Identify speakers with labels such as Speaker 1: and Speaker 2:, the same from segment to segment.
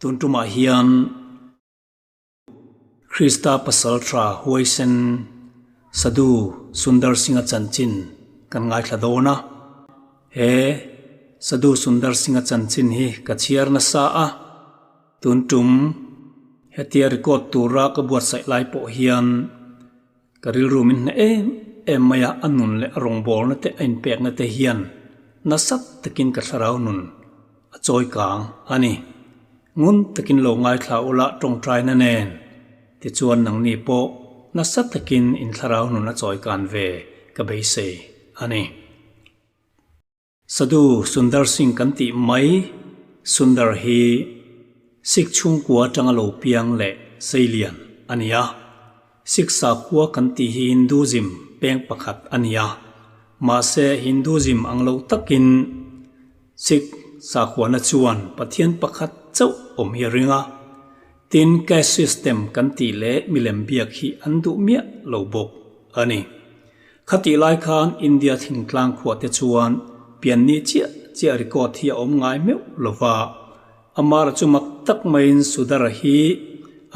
Speaker 1: Tun tumah hian Krista pasaltha huaisen Sadhu Sundar Singh-a chanchin kan ngaithla dawn a. He Sadhu Sundar Singh-a chanchin hi ka chhiar nasa a, tun tum hetia record tura ka buatsaih lai pawh hian Ka rilru min hneh em em mai a, a nun leh a rawngbawlna te a inpekna te hian nasat takin ka thlarau nun a chawi kang a ni. Ngun takin lo ngaithla ula tawngtaina nen tichuan nangni pawh nasa takin in thlarau nun a chawi kan ve ka beisei a ni. Sadhu Sundar Singh kan tih mai Sundar hi Sikh chhungkua atanga lo piang leh seilian a ni a. Sikh sakhua kan tih hi Hinduism peng pakhat a ni a. Mahse Hinduism ang lo takin Sikh sakhuana chuan Pathian pakhat chauh awm hi a ring a. Tin, caste system kan tih leh milem biak hi an duh miah lo bawk a ni. Khatih lai khan India thingtlang khuah te chuan pianni chiah chiah record hi a awm ngai meuh lo va, Amara chu mak tak maiin Sudara hi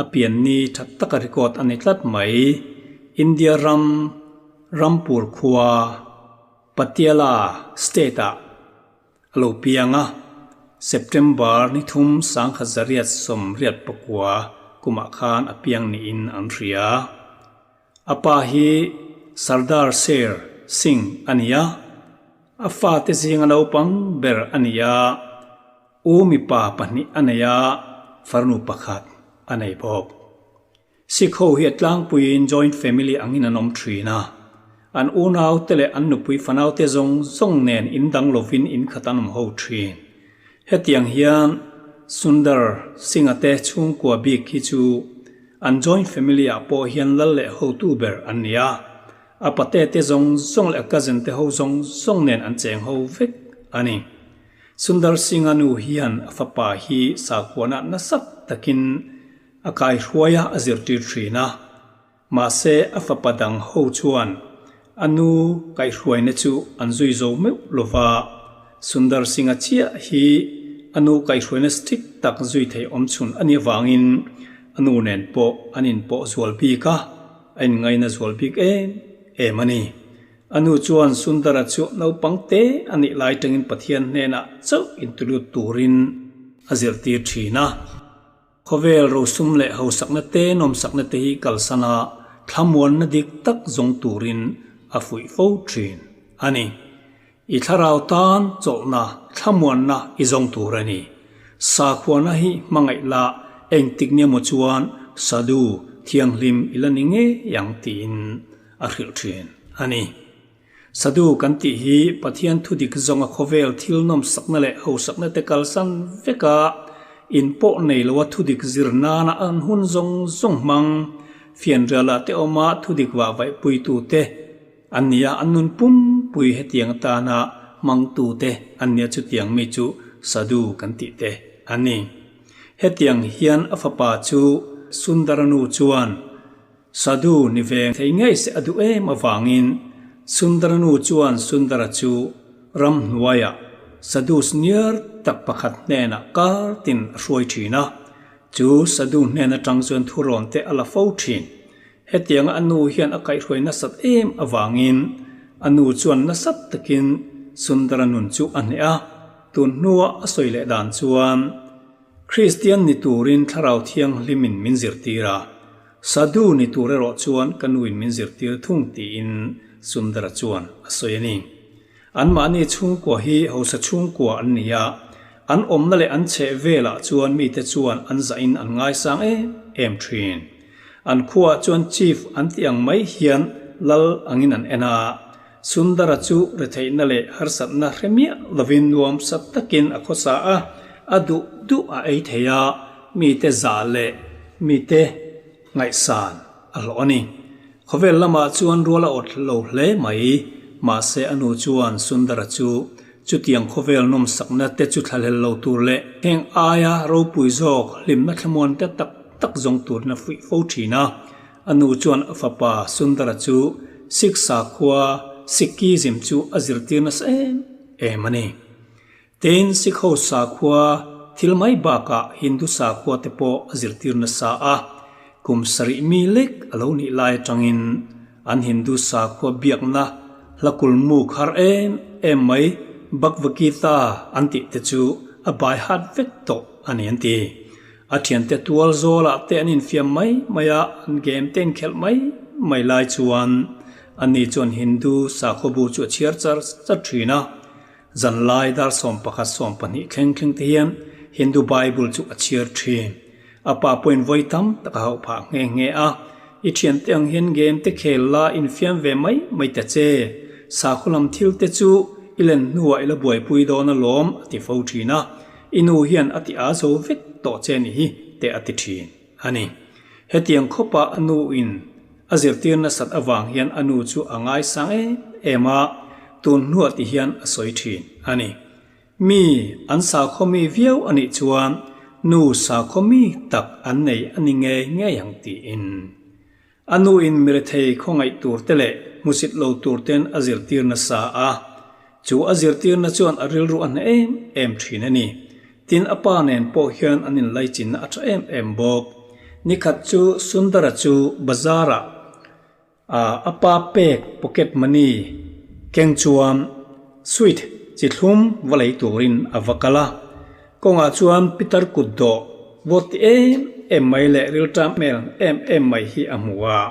Speaker 1: a pianni tha taka record a ni tlat mai. India ram Rampur khua Patiala state ah a lo piang a, September ni thum 1989 kumah khan a piang niin an hria. A pa hi Sardar Sher Singh a ni a, a fate zinga naupang ber a ni a, u mipa pahnih a nei a, farnu pakhat a nei bawk. Sikh ho hi a tlangpuiin joint family angin an awm thin a, an unaute leh an nupui fanaute zawng zawng nen indang lovin inkhat an awm ho thin. Hetiang hian Sundar Singh-a te chhungkua bik hi chu An joint family ah pawh hian lal leh hotu ber an ni a, a pate te zawng zawng leh a cousin te ho zawng zawng nen an cheng ho vek a ni. Sundar Singh-a nu hian a fapa hi sakhuana nasa takin a kaihruai a, a zirtir thin a. Mahse a fapa dang ho chuan a nu kaihhruaina chu an zui zo meuh lo va, Sundar Singh-a chiah hi a nu kaihhruaina strict tak zui thei awm chhun a nih avangin a nu nen pawh an inpawh zual bik a, a inngaina zual bik em em a ni. A nu chuan Sundar-a chu naupang te a nih lai tangin Pathian hnenah chauh intulut turin a zirtir thin a. Khawvel rosum leh hausakna te nawmsakna te hi kalsan a, thlamuanna dik tak zawng turin a fuih fo thin a ni. I thlarau tan chawlhna, thlamuanna i zawng tur a ni. Sakhuana hi hmangaih la engtik nia maw chuan Sadhu thianghlim i la ni ngei ang tiin a hrilh thin a ni. Sadhu kan tih hi Pathian thu dik zawnga khawvel thil nawmsakna leh hausakna te kalsan veka inpawh nei loa thu dik zir nana an hun zawng zawng hmang fianrialah te awma thu dik vah vaihpuitute an ni a, an nun pumpui hetiang atana hmangtute an nia chutiang mi chu Sadhu kan tih te a ni. Hetiang hian a fapa chu Sundaranu chuan Sadhu ni ve thei ngei se a duh em avangin Sundara nu chuan Sundara chu ramhnuaiah Sadhu senior tak pakhat hnenah kar tin a hruai thin a, chu Sadhu hnen atang chuan thurawn te a la fo thin. Hetianga a nu hian a kaihhruai nasat em avangin a nu chuan nasat takin Sundara nun chu a hneh a, tun hnua a sawi leh dan chuan, Kristian ni turin Thlarau Thianghlimin min zirtir a, Sadhu ni tur erawh chuan ka nuin min zirtir thung tiin Sundara chuan a sawi a ni. Anmahni chhungkua hi hausa chhungkua an ni a, an awmna leh an chheh velah chuan mite chuan an zahin an ngaisang em em thin. An khuaah chuan Chief an tih ang mai hian lal angin an en a, Sundara chu retheihna leh harsatna hre miah lovin nuamsa takin a khawsa a, a duh duh a ei thei a, mite zah leh mite ngaihsan a hlawh a ni. Khawvel lamah chuan rual a awt lo hle mai, mahse a nu chuan Sundara chu chutiang khawvel nawmsakna te chu thlahlel lo tur leh heng aia ropui zawk hlimna thlamuan te tak tak zawng turin a fuih fo thin a. A nu chuan a fapa Sundara chu Sikh sakhua Sikhism chu a zirtir nasa em em a ni. Tin, Sikh ho sakhua thil mai bakah Hindu sakhua te pawh a zirtir nasa a. Kum sarih mi lek a lo nih lai atangin an Hindu sakhua biakna hla kulmu khar em em mai Bhagavad Gita an tih te chu a bai hat vek tawh a ni an ti. A thiante tual zawlah te an infiam mai mai a, an game te inkhelh mai mai lai chuan ani chuan Hindu sakhua bu chu a chhiar char char thin a. Zanlai dar 11 12 thleng thleng te hian Hindu Bible chu a chhiar thin. A pa pawhin vawi tam tak a hauh phah nghe nghe a, I thiante ang hian game te khel la infiam ve mai mai ta che. Sakhaw lam thil te chu i len hnuah i la buaipui dawn alawm a ti fo thin a. I nu hian a ti a zo vek tawh che ni hi te a ti thin a ni. Hetiang khawpa a nu in a zirtir nasat avang hian a nu chu a ngaisang em em a, tun hnuah ti hian a sawi thin a ni. Mi an sakhaw mi viau a nih chuan nu sakhaw mi tak an nei a ni ngei ngei ang tiin. A nu in mirethei khawngaih tur te leh hmusit lo tur ten a zirtir nasa a. Chu a zirtirna chuan a rilru a hna em em thin a ni. Tin a pa nen pawh hian an inlaichinna a tha em em bawk. Nikhat chu Sundara chu bazar ah a pa pek pocket money keng chuan sweet chi thlum va lei turin a va kal a. Kawngah chuan Pitar kut dawh vawt ti em em mai leh rilṭam hmel em em mai hi a hmu a.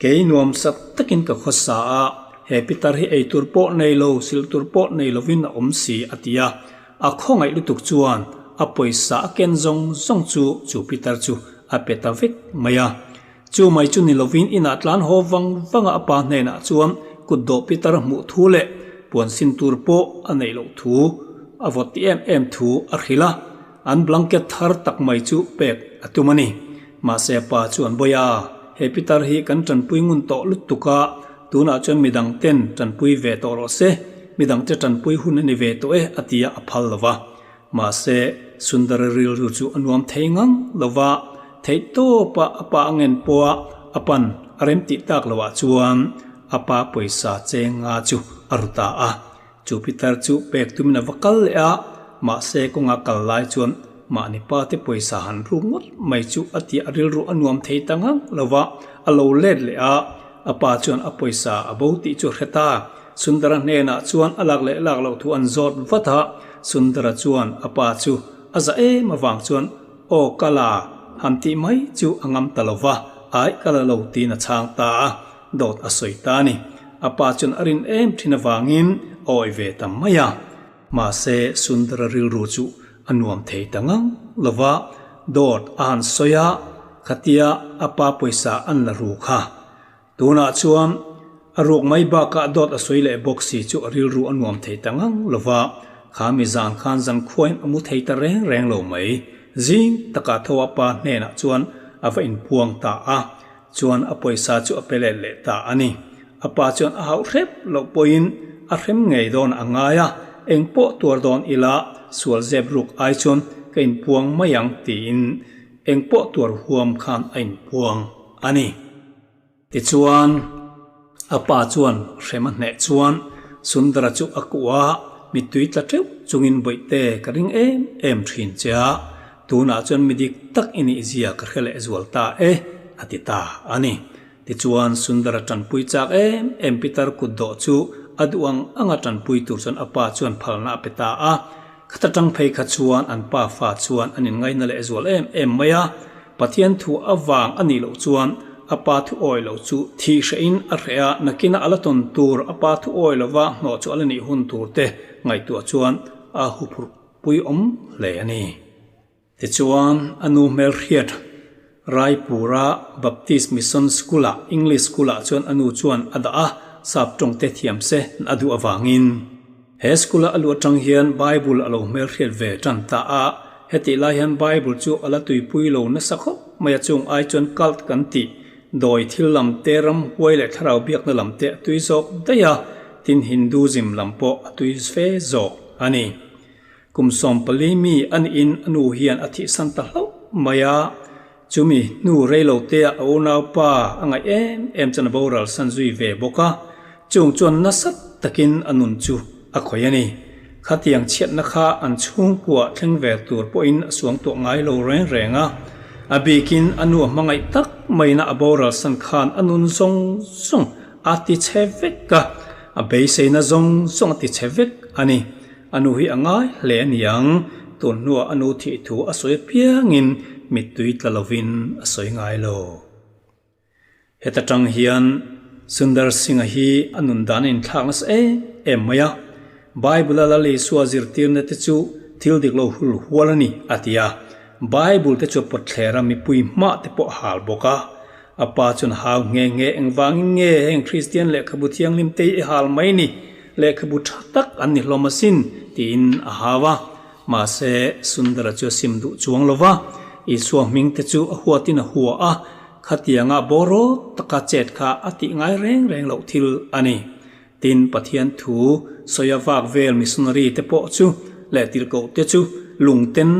Speaker 1: Kei nuamsak takin ka khawsa a, he pitar hi ei tur pawh nei lo, silh tur pawh nei lovin a awm si, a ti a. A khawngaih lutuk chuan a pawisa a ken zawng zawng chu chu pitar chu a pe ta vek mai a. Chu mai chu ni lovin inah tlan haw vang vanga a pa hnenah chuan kut dawh pitar hmuh thu leh puan sin tur pawh a neih loh thu, a vawt ti em em thu a hrilh a. An blanket thar tak mai chu pek a tum a ni. Mahse pa chuan bawi a, he pitar hi kan tanpui ngun tawh lutuk a, tunah chuan midang ten tanpui ve tawh rawh se, midang te tanpui hun a ni ve tawh e a ti a, a phal lo va. Mahse Sundara rilru chu a nuam thei ngang lo va, theih tawpa a pa a ngen pawha a pan a rem tih tak loah chuan a pa pawisa cheng nga chu a ru ta a. Chu pitar chu pek tumin a va kal leh a, mahse kawnga kal lai chuan mahni pa te pawisa han ruk ngawt mai chu a tih a rilru a nuam thei ta ngang lo va, a lo let leh a, a pa chuan a pawisa a bo tih chu a hre ta. Sundara hnenah chuan a lak leh lak loh thu an zawt vat a, Sundara chuan a pa chu a za em avang chuan aw ka la han tih mai chu a ngam ta lo va, aih ka la lo tiin a chhang ta a. Dawt a sawi ta a ni. A pa chuan a rin em thin avangin a awih ve ta mai a. Mahse, Sundara rilru chu a nuam thei ta ngang lo va, dawt a han sawi a, khatia a pa pawisa an la ru kha. Tunah chuan a ruk mai bakah dawt a sawi leh bawk si chu a rilru a nuam thei ta ngang lo va, kha mi zan khan zan khuain a mu thei ta reng reng lo mai. Zing takah tho a pa hnenah chuan a va inpuang ta a. Chuan a pawisa chu a pe let leh ta a ni. A pa chuan a hauh hrep loh pawhin a hrem ngei dawn a ngai a, eng pawh tuar dawn ila sual zep ruk ai chuan ka inpuang mai ang tiin eng pawh tuar huam khan a inpuang a ni. Tichuan a pa chuan hrem a hneh chuan Sundara chu a kuah a, mittui tla teuh chungin bawihte ka ring em em thin che a, Tunah chuan mi dik tak i nih zia ka hre leh zual ta e, a ti ta a ni. Tichuan, Sundara tanpui chak em em Pitar kut dawh chu a duh ang anga tanpui tur chuan a pa chuan phalna a pe ta a. Khata tang phei kha chuan an pa fa chuan an inngaina leh zual em em mai a. Pathian thu avang a nih loh chuan a pa thu awi lo chu thih hrehin a hreh a, nakina a la tawn tur a pa thu awi lova hnawh chu a la nih hun tur te ngaihtuah chuan a huphurh Puiawm hle a ni. Tichuan, a nu hmelhriat Raipura Baptist Mission School-ah, English School-ah chuan a nu chuan a dah a, sap tawng te thiam se a duh avangin. He school-a a luh atang hian Bible a lo hmelhriat ve tan ta a, hetih lai hian Bible chu a la tuipui lo nasa khawp mai a, chung ai chuan cult kan tih dawi thil lam te, ramhuai leh thlarau biakna lam te a tui zawk daih a, tin Hinduism lam pawh a tui fe zawk. A ni. Kum 14 mi a niin a nu hian a thihsan ta hlauh mai a, chumi hnu reilotea a unaupa a ngaih em em chuan a boral san zui ve bawk a, chung chuan nasa takin a nun chu a khawih a ni. Khatiang chhiatna kha an chhungkua thleng ve tur pawhin a suang tuah ngai lo reng reng a. A bikin a nu a hmangaih tak maina a boral san khan a nun zawng zawng a ti chhe vek a, a beiseina zawng zawng a ti chhe vek a ni. A nu hi a ngai hle a niang, tun hnuah a nu thih thu a sawi apiangin mittui tla lovin a sawi ngai lo. Heta tang hian Sundar Singh-a hi a nun dan a inthlak nasa em em mai a, Bible-a Lal Isua zirtirna te chu thil dik lo hul hual a ni a ti a, Bible te chu a pawt thler a, mipui hmah te pawh a hal bawk a. A pa chuan hau nghe nghe engvangin nge heng Kristian lehkhabu thianghlim te hi i hal mai ni, lehkhabu tha tak an ni hlawm asin tiin a hau a. Mahse, Sundara chu a sim duh chuang lo va, Isua hming te chu a huatin a hua a, Khatianga bawraw taka chet kha a tih ngai reng reng loh thil a ni. Tin, Pathian thu sawi a vak vel missionary te pawh chu leh tirhkoh te chu lungten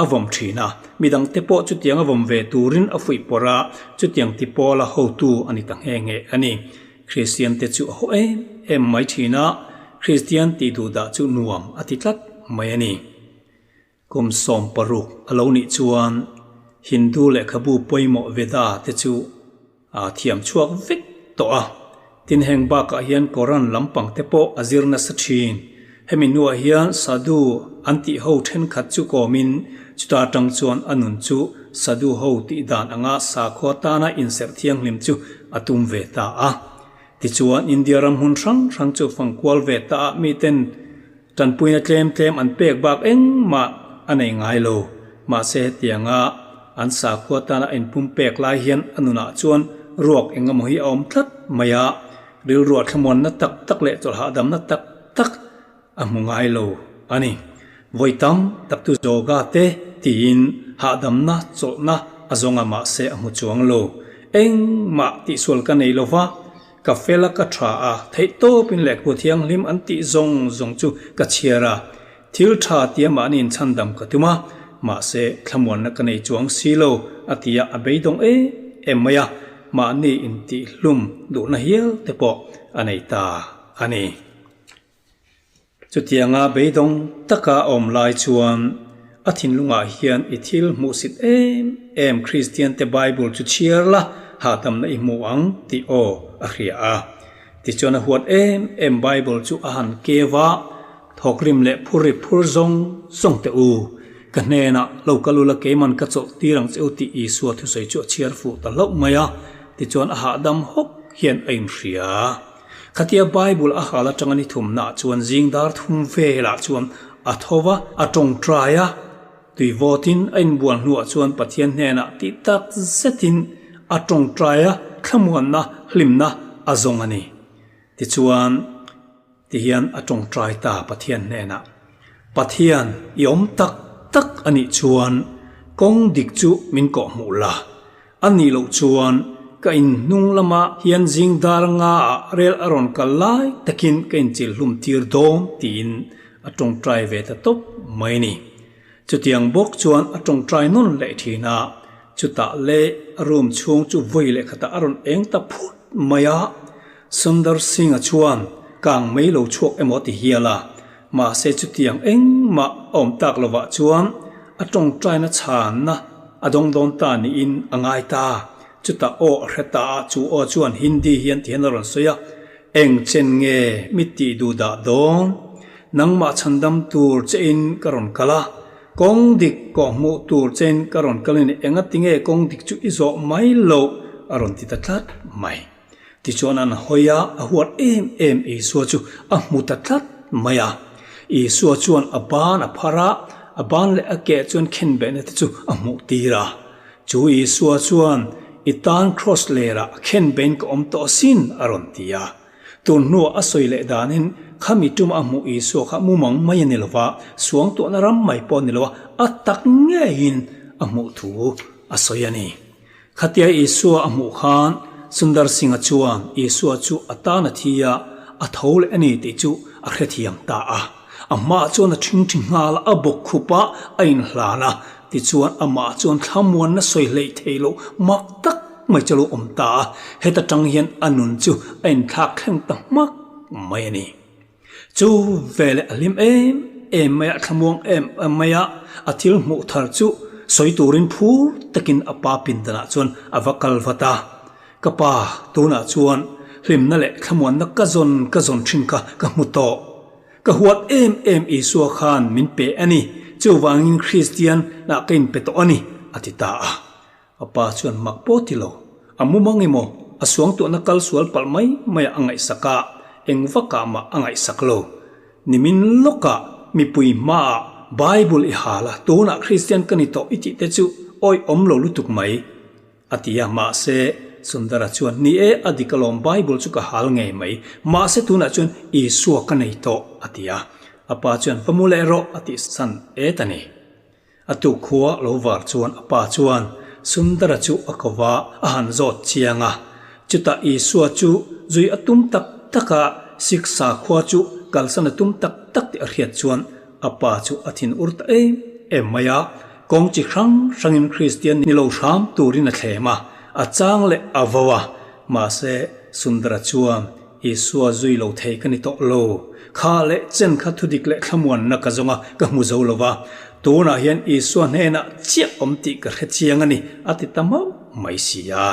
Speaker 1: a vawm thin a, midang te pawh chutiang a vawm ve turin a fuih pawrh a, chutiang ti pawla hotu a ni ta nghe nghe a ni. Kristian te chu a haw em em mai thin a, Kristian tih duhdah chu nuam a ti tlat mai a ni. Kum 16 a lo nih chuan Hindu lehkhabu pawimawh Veda te chu a thiam chhuak vek tawh a. Tin heng bakah hian Koran lampang te pawh a zir nasa thin. Hemi hnuah hian Sadhu an tih ho thenkhat chu kawmin chuta tang chuan a nun chu Sadhu ho tih dan anga sakhua tana inserh thianghlim chu a tum ve ta a. Tichuan India ram hmun hrang hrang chu fangkual ve ta a miten Tanpuina tlem tlem an pek bak engmah a nei ngai lo. Mahse hetianga an sakhua tana a inpum pek lai hian a nunah chuan ruak engemaw hi a awm tlat mai a, rilruah thlamuanna tak tak leh chawlhahdamna tak tak a hmu ngai lo a ni. Vawi tam tak chu yoga te tiin hahdamna chawlhna a zawng a mahse a hmu chuang lo. Engmah tihsual ka nei lo va. Ka fel a ka tha a, theihtawpin lehkhabu thianghlim an tih zawng zawng chu ka chhiar a, thil tha tia mahni inchhandam ka tum a, mahse thlamuanna ka nei chuang si lo a ti a, a beidawng em em mai a, mahni intihhlum duhna hial te pawh a nei ta a ni. Chutianga beidawng taka a awm lai chuan a thinlungah hian i thil hmuhsit em em Kristiante Bible chu chhiar la hahdamna i hmu ang tih aw a hria a. Tichuan a huat em em Bible chu a han keu a, thawkrim leh phur ri phur zawng zawng teh u, ka hnenah lo kal ula keiman ka chawlh tir ang che u tih Isua thusawi chu a chhiar fuh ta hlauh mai a, tichuan a hahdam hawk hian a inhria. Khatia Bible a hal atanga ni thumnaah chuan zing dar thum velah chuan a tho va, a tawngtai a, tui vawtin a inbual hnuah chuan Pathian hnenah tih tak zetin a tawngtai a, thlamuanna, hlimna a zawng a ni. Tichuan, tihian a tawngtai ta Pathian hnenah, Pathian, i awm tak tak a nih chuan kawng dik chu min kawhhmuh la, A nih loh chuan ka in hnung lama hian zing dar nga ah rel a rawn kal lai takin ka inchil hlum tir dawn tiin a tawngtai ve ta tawp mai ni. Chutiang bawk chuan a tawngtai nawn leh thin a, chutah leh a room chhung chu vawi leh khatah a rawn eng ta phut mai a, Sundar Singh-a chuan kang mai lo chhuak emaw ti hial a, mahse chutiang engmah a awm tak lovah chuan a tawngtaina chhanna a dawng dawn ta niin a ngai ta. Chutah aw a hre ta a, chu aw chuan Hindi hian ti hian a rawn sawi a, Eng chen nge mi tih duh dah dawn? Nangmah chhandam tur chein ka rawn kal a, kawng dik kawhhmuh tur chein ka rawn kal a ni, engatinge kawng dik chu i zawh mai loh? a rawn ti ta tlat mai. Tichuan an hawi a, a huat em em Isua chu a hmu ta tlat mai a. Isua chuan a ban a phar a, a ban leh a keh chuan khenbehna te chu a hmuh tir a. Chu Isua chuan, I tan kraws lerah khenbein ka awm tawh asin, a rawn ti a. Tun hnuah a sawi leh danin, khami tuma a hmuh Isua kha mumang mai a ni lo va, suangtuahna ram mai pawh a ni lo a, a tak ngeiin a hmuh thu a sawi a ni. Khatia Isua a hmuh khan Sundar Singh-a chuan Isua chu a tan a thi a, a tho leh a ni tih chu a hrethiam ta a. A hmaah chuan a ṭhingṭhi nghal a, a bawk khup a, a inhlan a. Tichuan amah chuan thlamuanna sawi hleih theih loh mak tak mai chu a lo awm ta a, heta ṭang hian a nun chu a inthlak thleng ta hmak mai a ni. Chu veleh a hlim em em mai a, thlamuang em em mai a, a thil hmuh thar chu sawi turin phur takin a pa pindanah chuan a va kal vat a. Ka pa, tunah chuan hlimna leh thlamuanna ka zawn ka zawn thin kha ka hmu tawh. Ka huat em em Isua khan min pe a ni, chuvangin Kristian ah ka inpe tawh a ni, a ti ta a. A pa chuan mak pawh ti lo, a mumang emaw a suangtuahna kal sual palh mai mai ah a ngaihsak a, eng vakah mah a ngaihsak lo. Nimin lawkah mipui hmaah Bible i hal a, tunah Kristian ka ni tawh i tih te chu awihawm lo lutuk mai. A ti a, mahse, Sundara chuan, Ni e, a dik alawm, Bible chu ka hal ngei mai, mahse tunah chuan Isua ka nei tawh, a ti a. A pa chuan, Va mu leh rawh, a tih san et a ni. A tuk khua lo var chuan a pa chuan Sundara chu a ko va, a han zawt chiang a. Chutah Isua chu zui a tum tak tak a, Siksa khua chu kalsan a tum tak tak tih a hriat chuan A pa chu a thin ur ta em em mai a, kawng chi hrang hrangin Kristian ni lo hram turin a thlem a, a chang leh a vo a. Mahse, Sundara chuan, Isua zui lo thei ka ni tawh lo. Kha leh chen kha thudik leh thlamuanna ka zawng a, ka hmu zo lo va. Tunah hian Isua hnenah chiah awm tih ka hre chiang a ni, a ti ta mauh mai si a.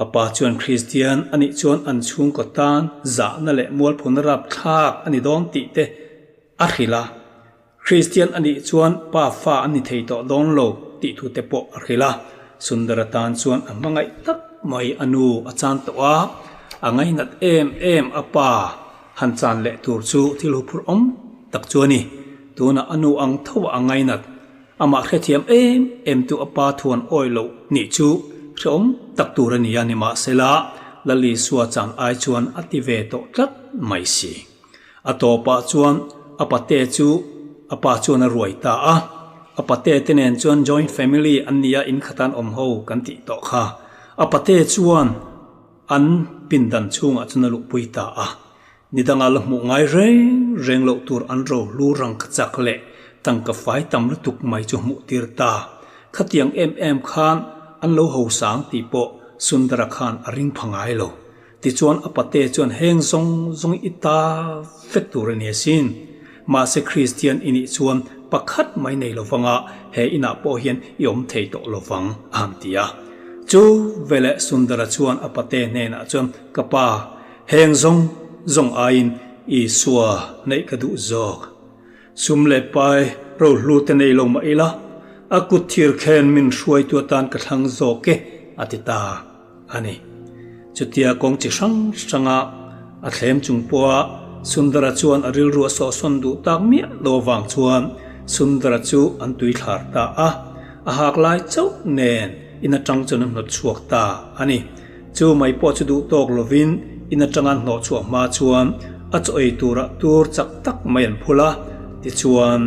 Speaker 1: A pa chuan Kristian a nih chuan an chhungkaw tan zahna leh mualphuna rapthlak a ni dawn tih te a hrilh a. Kristian a nih chuan pa fa an ni thei tawh dawn lo tih thu te pawh a hrilh a. Sundara tan chuan a hmangaih tak mai a nu a chan tawh a, a ngainat em em a pa han chan leh tur chu thil huphurh awm tak chu a ni. Tunah a nu ang tho a ngainat. Amah hrethiam em em tu a pa thuan awi loh nih chu hrehawm tak tur a ni a, nimahsela Lalisua chang ai chuan a ti ve tawh tlat mai si. A tawpah chuan a pate chu a pa chuan a ruai ta a, a pate te nen chuan joint family an nia inkhatan awm ho kan tih tawh kha. A pate chuan an pindan chhungah chuan a luhpui ta a. Ni danga la hmuh ngai reng reng loh tur an ro hlu rang ka chak leh tangka fai tam lutuk mai chu hmuh tir ta. Khatiang em em khan an lo ho sang tih pawh Sundara khan a ring pha ngai lo. Tichuan a pate chuan heng zawng zawng i ta vek tur a ni asin. Mahse Kristian i nih chuan pakhat mai nei lovanga he inah pawh hian i awm thei tawh lovang a han ti a. Chu veleh Sundara chuan a pate hnenah chuan ka pa, Heng zawng zawng aiin Isua neih ka duh zawk. Sum leh pai rohlu te nei lo mah ila, a kut thir khen min hruaitu atan ka thlang zawk e, a ti ta a ni. Chutia kawng chi hrang hranga a thlem chung pawha Sundara chuan a rilru a sawhsawn duh tak miah lo avang chuan Sundara chu an tuithlar ta a, a hak lai chauh nen in atang chuan a hnawt chhuak ta a ni. Chu mai pawh chu duh tawk lovin in atanga hnawh chhuah hma chuan a chaw ei turah tur chak tak mai an phul a, tichuan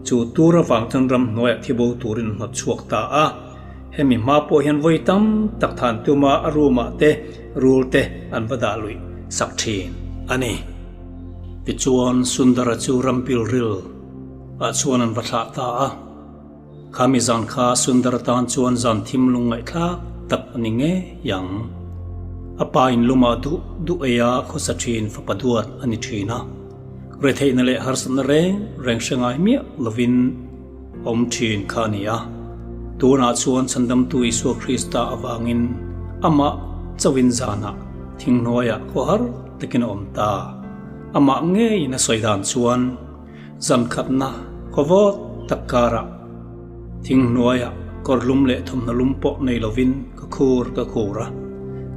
Speaker 1: chu tur avang chuan ramhnuaiah thibo turin an hnawt chhuak ta a. Hemi hma pawh hian vawi tam tak than tuma a room ah te rul te an va dah luih sak thin a ni. Tichuan Sundara chu rampilril ah chuan an va thlah ta a. Khami zan kha Sundar tan chuan zan thim lungngaihthlak tak a ni ngei ang. A pa in lumah duh duh ei a khawsa thin fapa duat a ni thin a. Retheihna leh harsatna reng reng hre ngai miah lovin awm thin kha a ni a. Tunah chuan Chhandamtu Isua Krista avangin amah chauhin zanah thinghnuaiah khawhar takin a awm ta. Amah ngeiin a sawi dan chuan. Zankhatna khawvawt tak karah thing hnuaiah kawr lum leh thawmhnaw lum pawh nei lovin ka khur ka khur a,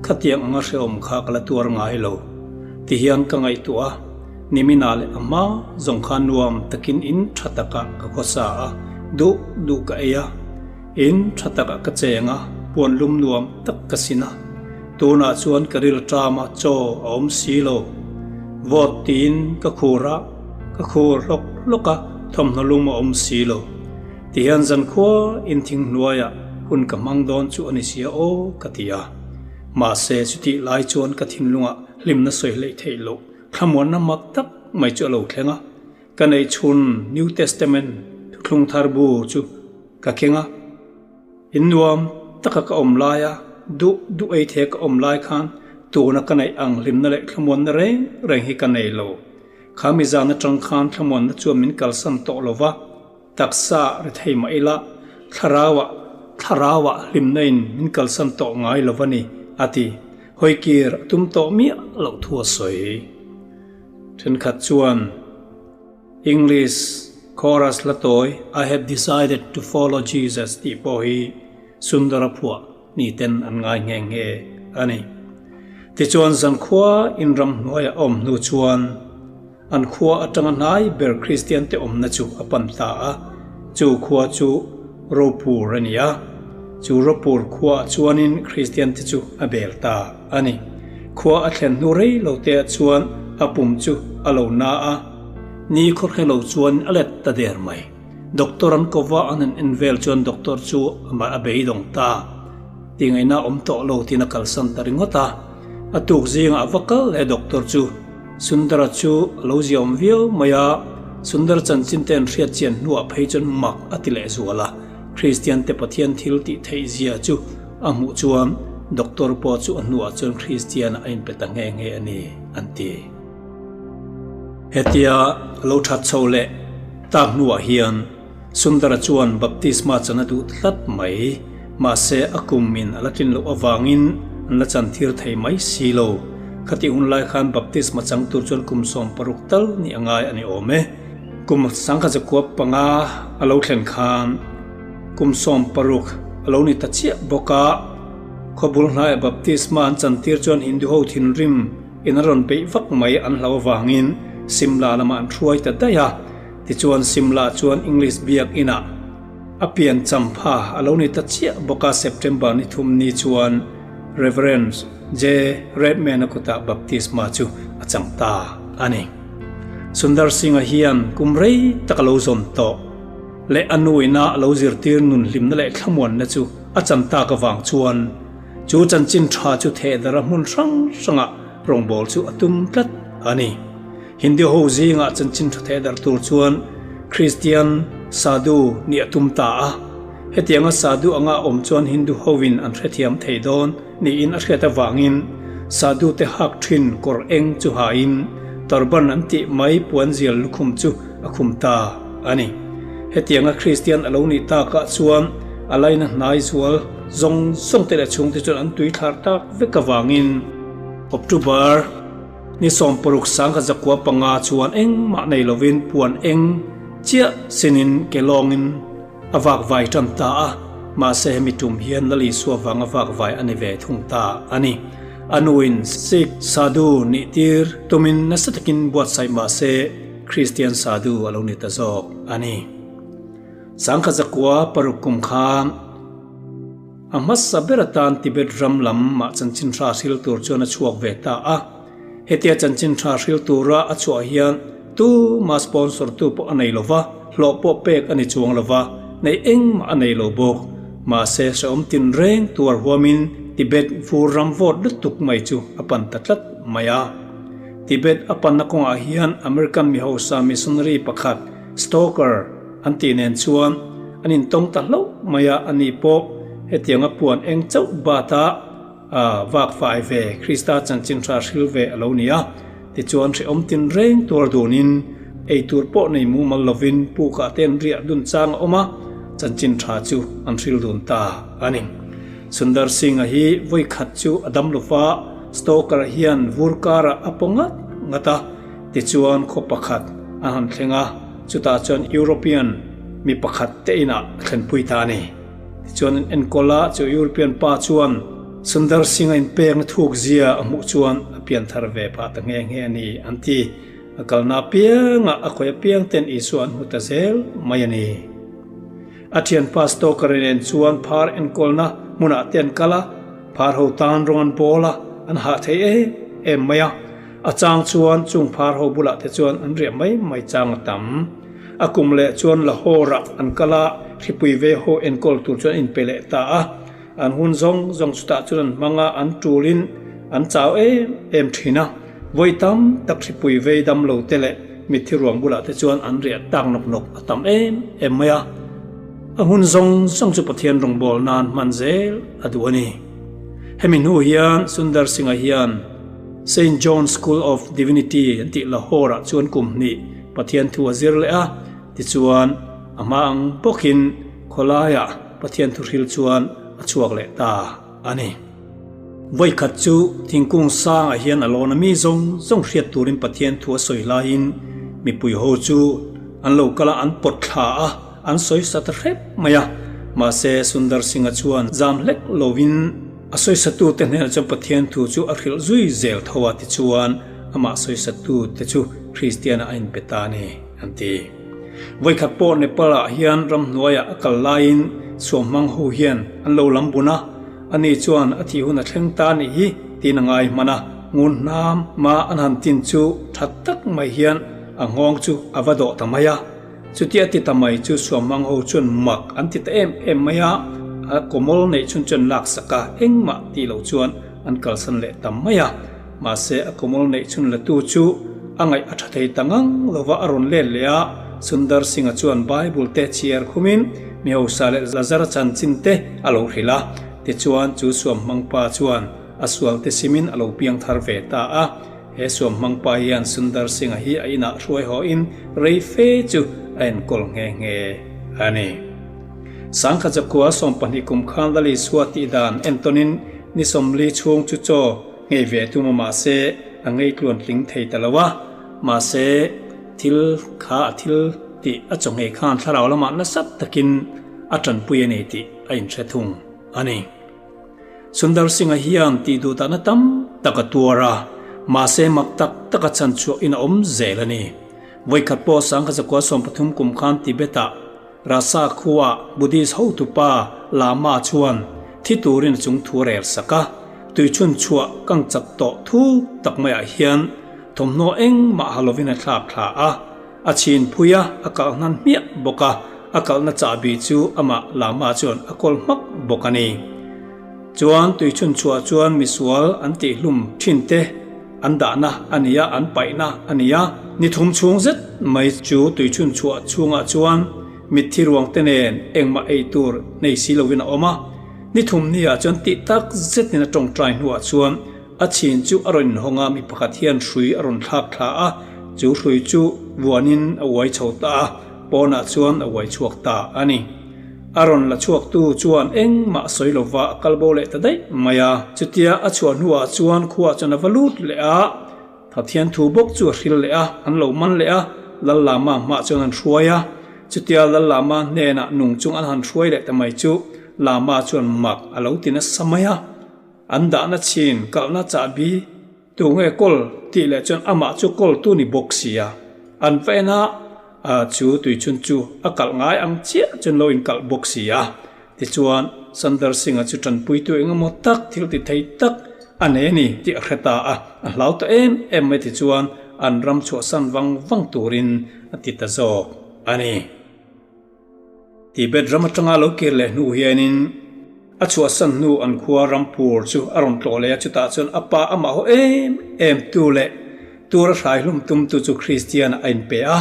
Speaker 1: khatiang anga hrehawm kha ka la tuar ngai lo. Tihian ka ngaihtuah a, nimina leh a hma zawng kha nuam takin in tha takah ka khawsa a, duh duh ka ei a, in tha takah ka cheng a, puan lum nuam tak ka sin a, tunah chuan ka ril ṭama chaw a awm si lo. Vawt tiin ka khur a. Ka khur hlawk hlawk a, thawmhnaw lum a awm si lo. Tihian zankhua in thing hnuaiah hun ka hmang dawn chu a ni sia aw ka ti a. Mahse chutih lai chuan ka thinlungah hlimna sawi hleih theih loh thlamuanna mak tak mai chu a lo thleng a. Ka neih chhun New Testament thuthlung thar bu chu ka keng a. In nuam taka ka awm laia duh duh ei thei ka awm lai khan tuna ka neih ang hlimna leh thlamuanna reng reng hi ka nei lo. Kha mi zan atang khan thlamuanna chuan min kalsan tawh lo va, taksa ri thei mah ila, thlarauah thlarauah hlimna in min kalsan tawh ngai lo va ni, a ti. Hawikir a tum tawh miah loh thu a sawi. Thenkhat chuan English chorus hla tawi I have decided to follow Jesus tih pawh hi Sundara phuah ni ten an ngai nghe nghe a ni. Tichuan zankhua in ramhnuai a awm hnu chuan an khua atanga hnai ber Kristian te awmna chu a pan ta a, chu khua chu Ropur a ni a, chu Ropur khuaah chuanin Kristian te chu a bel ta a ni. Khua a thlen hnu rei lo te ah chuan a pum chu a lo na a, ni khawhre lo chuan a let ta der mai. Doctor an ko va an han en vel chuan doctor chu amah a beidawng ta. Tingaihna awm tawh lo tiin a kalsan ta ringawt a. A tuk zingah a va kal leh doctor chu Sundara chu a lo ziaawm viau mai a, Sundara chanchin te an hriat chian hnuah phei chuan mak a ti leh zual a. Kristian te Pathian thil tih theih zia chu a hmuh chuan doctor pawh chu a hnuah chuan Kristian ah a inpe ta nghe nghe a ni an ti. Hetia lo that chho leh tak hnuah hian Sundara chuan baptisma chan a duh tlat mai. Mahse a kum in a la tlin loh avangin an la chan thir thei mai si lo. Khatih hun lai khan baptisma chang tur chuan kum 16 tal nih a ngai a ni awm e. Kum 1905 a lo thlen khan kum 60 a lo ni ta chiah bawk a. Khawbul hnaiah baptisma an chan tir chuan Hindu ho thinrim In a rawn beih vak mai an hlau avangin Simla lamah an hruai ta daih a, tichuan Simla chuan English biak inah a pian champha a lo ni ta chiah bawk a, September ni thum ni chuan Rev. J. Redman-a kutah baptisma chu a chang ta a ni. Sundar Singh-a hian kum rei tak a lo zawm tawh leh a nu ina a lo zirtir nun hlimna leh thlamuanna chu a chan tak avang chuan Chu chanchin tha chu thehdara hmun hrang hrangah rawngbâwl chu a tum tlat a ni. Hindi ho zingah chanchin tha thehdar tur chuan Kristian Sadhu nih a tum ta a. Hetianga Sadhu anga awm chuan Hindu hoin an hrethiam thei dawn niin a hriat avangin Sadhu te hak thin kawr eng chu hain turban an tih mai puanzial lukhum chu a khum ta a ni. Hetianga Kristian a lo nih takah chuan a laina hnai zual Zawng zawng te leh chhungte chuan an tui thlar tak vek avangin October ni 16 1905 chuan engmah nei lovin puan eng chiah sinin ke lawngin a vak vai tan ta a, mahse hemi tum hian Lal Isua vanga vak vai a ni ve thung ta a ni. A nuin Sikh Sadhu nih tir tumin nasa takin buatsaih mahse Kristian Sadhu a lo ni ta zawk a ni. 1906 kum khan a hmasa ber atan Tibet ram lam mah chanchin tha hril tur chuan a chhuak ve ta a. Hetia chanchin tha hril tura a chhuah hian tuma sponsor tu pawh a nei lo va, hlawh pawh pek a ni chuang lo va, nei engmah a nei lo bawk. Mahse hrehawm tinreng tuar huamin Tibet vur ram vawt lutuk mai chu a pan ta tlat mai a. Tibet a panna kawngah hian American mihausa missionary pakhat Stoker an tih nen chuan an intawng ta hlauh mai a, ani pawh hetianga puan eng chauh bata vak fai ve Krista chanchin tha hril ve a lo ni a, tichuan hrehawm tinreng tuar dunin ei tur pawh nei mumal lovin pukah te an riah dun chang a awm a, chanchin tha chu an hril dun ta a ni. Sundar Singh-a hi vawi khat chu a dam lova, Stoker-a hian vur karah a paw ngat ngat a, Tichuan khaw pakhat a han thleng a, chutah chuan European mi pakhat te inah a thlenpui ta a ni. Tichuan an enkawl a, chu European pa chuan Sundar Singh a inpekna thuk zia a hmuh chuan a pian thar ve phah ta nghe nghe a ni an ti. A kalna apiangah a khawi apiang ten Isua an hmu ta zel mai a ni. A thianpa Stoker nen chuan phar enkawlna hmunah te an kal a, phar ho tan rawng an bawl a, an hah thei em em mai a. A chang chuan chung phar ho bulah te chuan an riah mai mai chang a tam. A kum leh chuan Lahore ah an kal a, hripui ve ho enkawl tur chuan an inpe leh ta a. An hun zawng zawng chutah chuan an hmang a, an tulin an chau em em thin a. Vawi tam tak hripui vei dam lo te leh mitthi ruang bulah te chuan an riah tak nawk nawk a tam em em mai a. A hun zawng zawng chu Pathian rawngbâwl nan hman zel a duh a ni. Hemi hnu hian Sundar Singh-a hian. Saint John's School of Divinity an tih Lahore-ah chuan kum hnih Pathian thu a zir leh a, tichuan a hma ang bawkin khawlaiah Pathian thuhril chuan a chhuak leh ta a ni. Vawikhat chu thingkung sangah hian a lawn a mi zawng zawng hriat turin Pathian thu a sawi laiin mipui ho chu an lo kal a, an pawt thla a, an sawi sa ta hrep mai a. Mahse Sundar Singh-a chuan zam hlek lovin a sawisatute hnenah chuan Pathian thu chu a hrilh zui zel tho a, tichuan amah sawisatute chu Kristian-ah a inpe ta a ni, an ti. Vawikhat pawh Nepal-ah hian ramhnuaiah a kal laiin suamhmang ho hian an lo lam bun a, ani chuan a thih hun a thleng ta a nih hi tiin a ngai hman a. Ngun hnam ma an han tin chu tha tak mai hian a nghawng chu a va dawh ta mai a. Chutia ti ta mai chu suamhmang ho chuan mak an ti ta em em mai a, a kawmawl neih chhun chuan laksak a, engmah tih loh chuan an kalsan leh ta mai a. Mahse, a kawmawl neih chhun latu chu a ngaih a tha thei ta ngang lova a rawn let leh a, Sundar Singh-a chuan Bible te chhiar khumin mi hausa leh Lazara chanchin te a lo hrilh a. Tichuan, chu suamhmang pa chuan a sual te simin a lo piang thar ve ta a. He suamhmang pa hian Sundar Singh-a hi a inah hruai hawhin rei fe chu a enkawl nghe nghe a ni. Sangkha Zakua 20 kum khan Lal Isua tih dan entawnin ni 40 chhung chu chaw ngei ve tum a mahse a ngei tluan tling thei ta lo a, mahse thil kha a thil tih a chaw nghei khan thlarau lamah nasa takin a tanpui a ni tih a inhre thung a ni. Sundar Singh-a hian tih duhdahna tam tak a tuar a, mahse mak tak taka chhanchhuah in a awm zel a ni. Vawikhat pawh Sangkha Zakua 13 kum khan Tibet-ah Rasa khuaah Buddhist hotupa Lama chuan thi turin a chung thu a rel sak a, tuichhun chhuah kang chak tawh thuk tak maiah hian thawmhnaw engmah ha lovin a thlak thla a, a chhin phui a, a kalh hnan hmiah bawk a, a kalhna chahbi chu amah Lama chuan a kawl hmak bawk a ni. Chuan tuichhun chhuah chuan misual an tihhlum thin te an dahna a ni a, an paihna a ni a. Ni thum chhung zet mai chu tuichhun chhuah chhungah chuan mitthi ruang te nen engmah ei tur nei si lovin a awm a. Ni thum niah chuan tih tak zetin a tawngtai hnuah chuan a chhin chu a rawn inhawng a, mi pakhat hian hrui a rawn thlak thla a, chu hrui chu vuanin a uai chho ta a, pawnah chuan a uai chhuak ta a ni. A rawn la chhuaktu chuan engmah sawi lova a kal bo leh ta daih mai a. Chutia a chhuah hnuah chuan khuaah chuan a va lut leh a, Pathian thu bawk chu a hril leh a, an lo man leh a, Lal Lama hmaah chuan an hruai a. Chutia Lal Lama hnenah nung chung an han hruai leh ta mai chu Lama chuan mak a lo ti nasa mai a. An dahna chhin kalhna chahbi Tu nge kawl tih leh chuan amah chu kawl tu ni bawk sia. An va en a, a chu tuichhun chu a kalh ngai ang chiah chuan lo inkalh bawk sia. Tichuan, Sundar Singh-a chu tanpuitu engemaw tak thil ti thei tak a nei a ni tih a hre ta a, a hlau ta em em mai tichuan an ram chhuahsan vang vang turin a ti ta zawk a ni. Tibet ram atanga lo kir leh hnu hianin a chhuahsan hnu an khua Rampur chu a rawn tlawh leh a, chutah chuan a pa amah haw em em tu leh tur a hrai hlum tumtu chu Kristian a inpe a,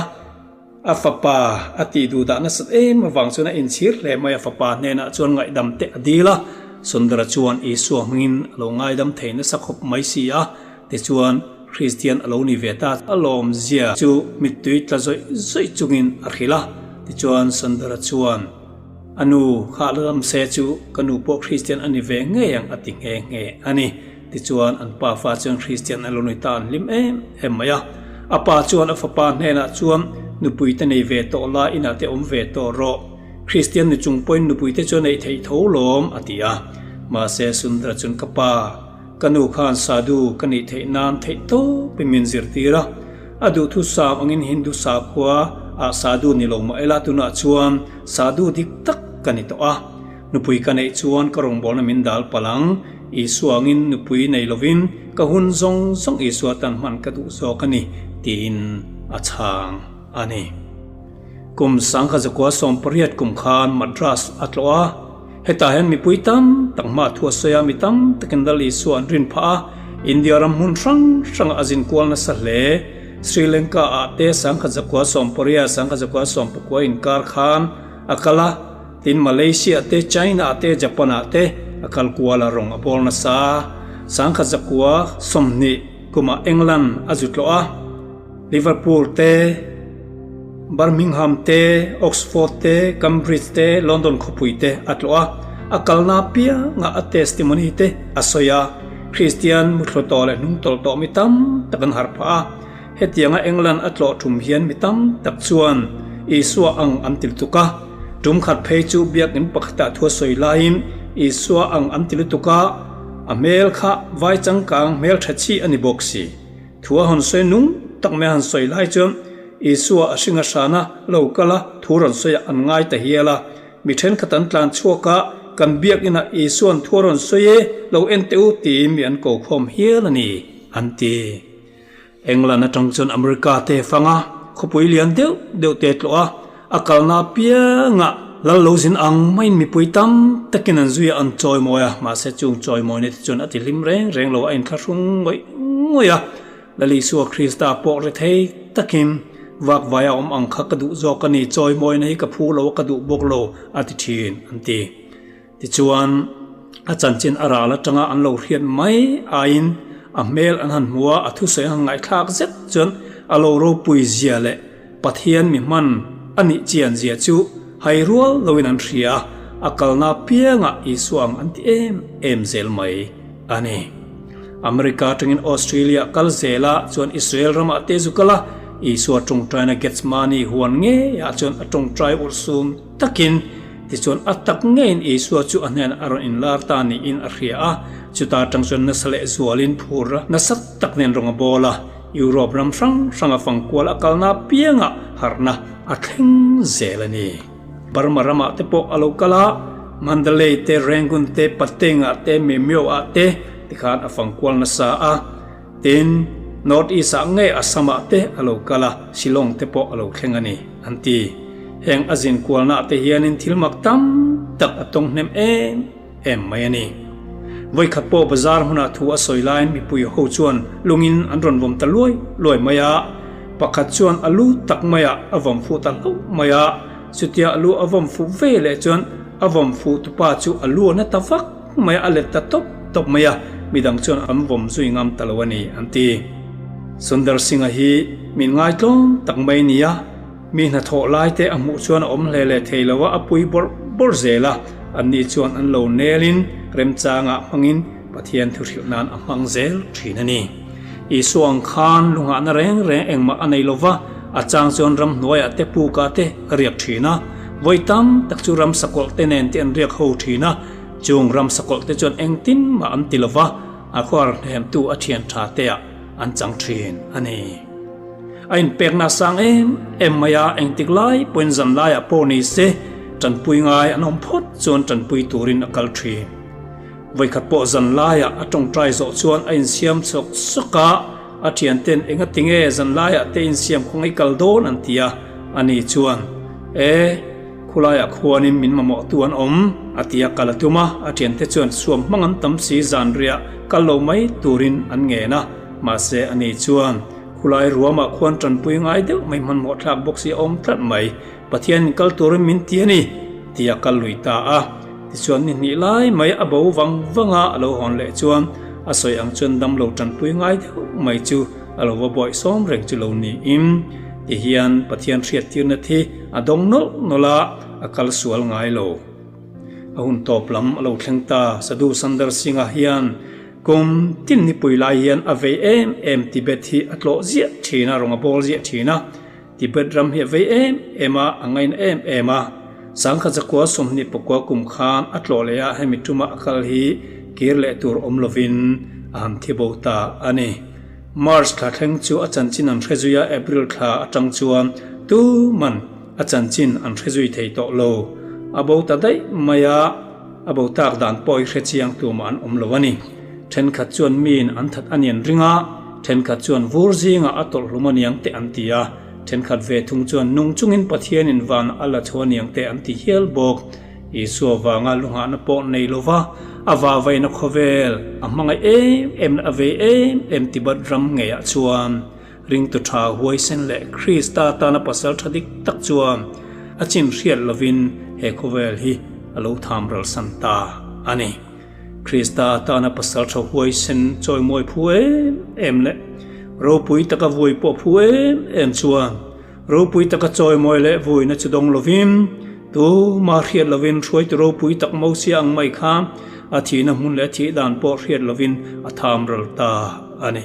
Speaker 1: a fapa a tih duh dah nasat em avang chuan a inchhir hle mai a, fapa hnenah chuan ngaihdam te a dil a, Sundara chuan Isua hmingin a lo ngaidam thei nasa khawp mai si a, tichuan Kristian a lo ni ve ta. A lawmzia chu mittui tla zawih zawih chungin a hrilh a, tichuan Sundara chuan, A nu, kha la lam se chu ka nu pawh Kristian a ni ve ngei ang a ti nghe nghe a ni. Tichuan an pa fa chuan Kristian a lo ni ta an hlim em em mai a. A pa chuan a fapa hnenah chuan, Nupui te nei ve tawh la, inah te awm ve tawh rawh. Kristian ni chung pawhin nupui te chu a neih theih tho lawm, a ti a. Mahse Sundara chuan, Ka pa, Ka nu khan Sadhu ka nih theih nan theih tawpin min zirtir a, a duhthusam angin Hindu sakhua ah Sadhu ni lo mah ila tunah chuan Sadhu dik tak ka ni tawh a. Nupui ka neih chuan ka rawngbawlna min dal palh ang, Isua angin nupui nei lovin ka hun zawng zawng Isua tan hman ka duh zawk a ni tiin a chhang a ni. Kum 1918 kum khan Madras a tlawh a. Hetah hian mipui tam tak hma thu a sawi a, mi tam takin Lal Isua an rin phah a, India ram hmun hrang hrangah a zin kual nasa hle. Sri Lanka ah te 1918, 1919 inkar khan a kal a, tin Malaysia te, China ah te, Japan ah te a kal kual a, rawng a bawl nasa. 1920. kumah England a zu tlawh a, Liverpool te, Birmingham te, Oxford te, Cambridge te, London khawpui te a tlawh a, a kalna apiangah a testimony te a sawi a, Kristian muthlu tawh leh hnungtawlh tawh mi tam tak an harh phah a. Hetianga England a tlawh tum hian mi tam tak chuan Isua ang an ti lutuk a. Tum khat phei chu biakinn pakhatah thu a sawi laiin Isua ang an ti lutuk a, a hmel kha vai changkang hmel tha chi a ni bawk si. Thu a hawn sawi nung tak mai a han sawi lai chuan Isua a hringa hrana lo kal a, thu rawn sawiah an ngai ta hial a. Mi thenkhat an tlan chhuak a, kan biakinah Isua'n thu a rawn sawi e, lo en teh u tiin mi an ko khawm hial a ni, an ti. England atang chuan America te fang a, khawpui lian deuh deuh te tlawh a, a kalna apiangah lal lo zin ang maiin mipui tam takin an zui a, an chawimawi a, mahse chung chawimawina te chuan a ti hlim reng reng lo a, a inthlahrung ngawih ngawih a. Lal Isua Krista pawh ri thei takin vakvai a awm ang kha ka duh zawk a ni, chawimawina hi ka phu lo a, ka duh bawk lo a ti thin an ti. Tichuan, a chanchin a ral atanga an lo hriat mai aiin a hmel an han hmu a, a thusawi an han ngaihthlak zet chuan a lo ropui zia leh Pathian mi hman a nih chian zia chu hai rual loin an hria a, a kalna apiangah Isua ang an ti em em zel mai a ni. America atangin Australia kal zel a, chuan Israel ramah te zu kal a, Isua tawngtaina Gethsemane huan ngeiah chuan a tawngtai urhsun takin Tichuan a tak ngeiin Isua chu a hnenah a rawn inlar ta niin a hria a, chuta atang chuan nasa leh zualin phur nasa tak nen rawng a bawl a, Europe ram hrang hranga fangkual a kalna apiangah harhna a thleng zel a ni. Burma ramah te pawh a lo kal a, Mandalay te, Rangoon te, Patengah te, Memyo-ah te tikhan a fangkual nasa a, tin, North East-ah ngei Assam-ah te a lo kal a, Shillong te pawh a lo thleng a ni, an ti. Heng a zin kualnaah te hianin thil mak tam tak a tawng hnem em em mai a ni. Vawikhat pawh bazar hmunah thu a sawi laiin mipui ho chuan lungin an rawn vawm ta luai luai mai a, pakhat chuan a lu tak maiah a vawm fuh ta hlauh mai a, chutia a lu a vawm fuh ve leh chuan a vawm fuh tupa chu a lu a na ta vak mai a, a let ta tawp tawp mai a, midang chuan an vawm zui ngam ta lo a ni, an ti. Sundar Singh-a hi min ngaitlawm tak mai nia. Mi hnathawh lai te a hmuh chuan a awm hle leh thei lo a, a pui bawrh bawrh zel a, anni chuan an lo nelin remchangah hmangin Pathian thuhrilh nan a hmang zel thin a ni. Isua ang khan lunghahna reng reng engmah a nei lo va, a chang chuan ramhnuaiah te pukah te a riak thin a, vawi tam tak chu ram sakawlh te nen te an riak ho thin a, chung ram sakawlh te chuan engtin mah an ti lo va, a khuar hnemtu a thian tha teah an chang thin a ni. A inpekna a sang em em mai a, engtik lai pawhin zan laiah pawh ni se tanpui ngai an awm phawt chuan tanpui turin a kal thin. Vawikhat pawh zan laiah a tawngtai zawh chuan a insiam chawk chawk a, a thianten enga tinge zan laiah te insiam khaw ngai kal dawn an ti a, ani chuan E, khulaiah khuanin min mamawhtu an awm a ti a, kal a tum a, a thiante chuan suam hmang an tam si zanriah kal lo mai turin an ngen a, mahse ani chuan Khulai ruamah khuan tanpui ngai deuh mai hmanhmawh thlak bawk si a awm tlat mai. Pathianin kal turin min ti a ni, ti a kal lui ta a. Tichuan ni hnih lai mai a bo vang vang a, a lo hawn leh chuan a sawi ang chuan damlo tanpui ngai deuh mai chu a lo va buaih sawm reng chu lo niin. Tihian Pathian hriattirna thi a dawng nawlh nawlh a, a kal sual ngai lo. A hun tawp lam a lo thleng ta, Sadhu Sundar Singh-a hian Kum tin nipui lai hian a vei em em Tibet hi a tlawh ziah thin a, rawng a bawl ziah thin a. Tibet ram hi a vei em em a, a ngaina em em a. Sangkhat zakua 24 kum khan a tlawh leh a, hemi tuma a kal hi kir leh tur awm lovin a han thi bo ta a ni. March thla thleng chu a chanchin an hre zui a, April thla atang chuan tuman a chanchin an hre zui thei tawh lo. A bo ta daih mai a. A bo tak dan pawh hi hrechiang tumah an awm lo a ni. Thenkhat chuan miin an that a nian ring a, thenkhat chuan vur zingah a tawlh hlum a niang teh an ti a, thenkhat ve thung chuan nung chungin Pathianin vanah a la chho a niang teh an ti hial bawk. Isua vanga lunghahna pawh nei lo va, a vavaina khawvel a hmangaih em em leh a vei em em Tibet ram ngeiah chuan Ringtu tha huaisen leh Krista tana pasal tha dik tak chuan a chin hriat lovin he khawvel hi a lo tham ralsan ta a ni. Krista tana pasaltha huaisen chawimawi phu em em leh ropui taka vui pawh phu em em chuan ropui taka chawimawi leh vuina chu dawng lovin tuma hriat lovin hruaitu ropui tak Mosia ang mai kha a thihna hmun leh a thih dan pawh hriat lovin a tham ral ta a ni.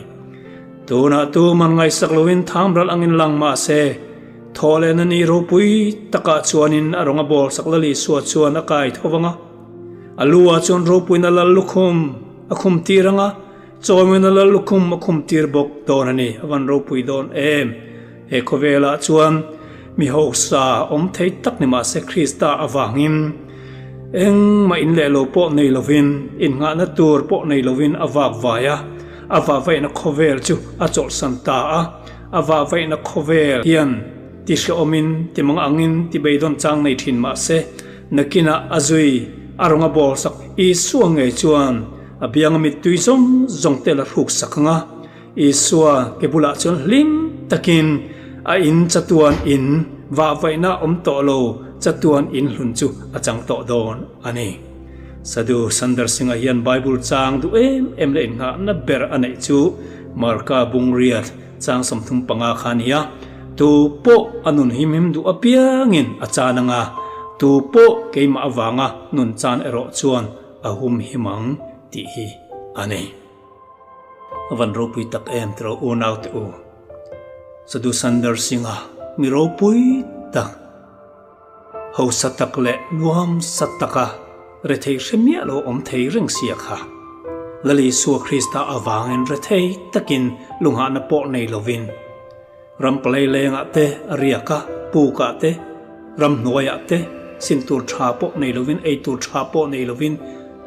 Speaker 1: Tunah tuman ngaihsak lovin tham ral angin lang mah se, Thaw leh na ni ropui takah chuanin a rawnga bawr sak Lal Isua chuan a kai tho vang a. A lu ah chuan ropuina Lal lukhum a khum tir ang a, chawimawina Lal lukhum a khum tir bawk dawn a ni. A van ropui dawn em! He khawvelah chuan mi hausa awm thei tak ni mahse Krista avangin engmah in leh lo pawh nei lovin, innghahna tur pawh nei lovin a vak vai a, a vahvaihna khawvel chu a chawlhsan ta a. A vahvaihna khawvel hian ti hrehawmin, ti mang angin, ti beidawn chang nei thin mah se, nakinah a zui a rawn a bawr sak Isua ngei chuan a bianga mittui zawng zawng te la hruk sak ang a. Isua ke bulah chuan hlim takin a in chatuan in vahvaihna awm tawh lo chatuan in hlun chu a chang tawh dawn a ni. Sadhu Sundar Singh-a hian Bible chang duh em em leh innghahna ber a neih chu Marka Bungriat chang 35 kha a ni a, Tu pawh a nun him him duh apiangin a chan ang a, tu pawh keimah avanga nun chan erawh chuan a hum him ang tih hi a ni. A van ropui tak em tiraw unaute u. Sadhu Sundar Singh-a mi ropui tak. Hausa tak leh nuamsa taka rethei hre miah lo awm thei reng sia kha. Lal Isua Krista avangin rethei takin lunghahna pawh nei lovin ram palei lengah te, a riaka, pukah te, ramhnuaiah te sin tur tha pawh nei lovin, ei tur tha pawh nei lovin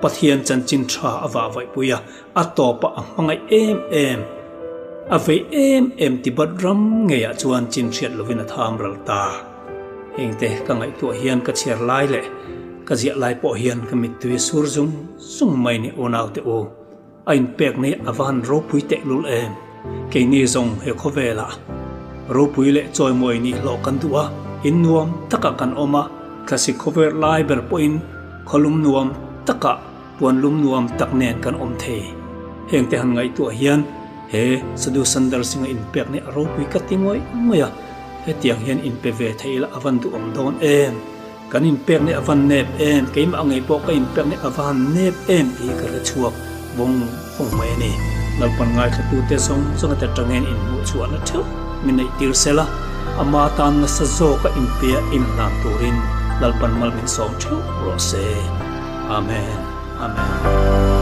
Speaker 1: Pathian chanchin tha a vahvaihpui a, a tawpah a hmangaih em em, a vei em em Tibet ram ngeiah chuan chin hriat lovin a tham ral ta. Hengte ka ngaihtuah hian ka chhiar lai leh ka ziah lai pawh hian ka mittui a sur zung zung mai ni unaute u. A inpek nei a va han ropui tehlul em! Keini zawng he khawvelah ropui leh chawimawi nih hlawh kan duh a, in nuam takah kan awm a, thlasik khawver lai ber pawhin khawlum nuam takah Puan lum nuam tak nen kan awm thei. Hengte han ngaihtuah hian he Sadhu Sundar Singh-a inpek nih a ropui ka ti ngawih ngawih a, hetiang hian inpe ve thei ila a van duhawm dawn em? Kan inpek nih a van nep em? Keimah ngei pawh ka inpek nih a va han nep em tih hi ka hre chhuak vawng vawng mai a ni. Lalpan ngaithlatute zawng zawng ata tangin inhmuhchhuahna theuh min neih tir sela, ama tan nasa zawka inpea inhlan turin Lalpan mal min sawm theuh rawh se. Amen. Amen.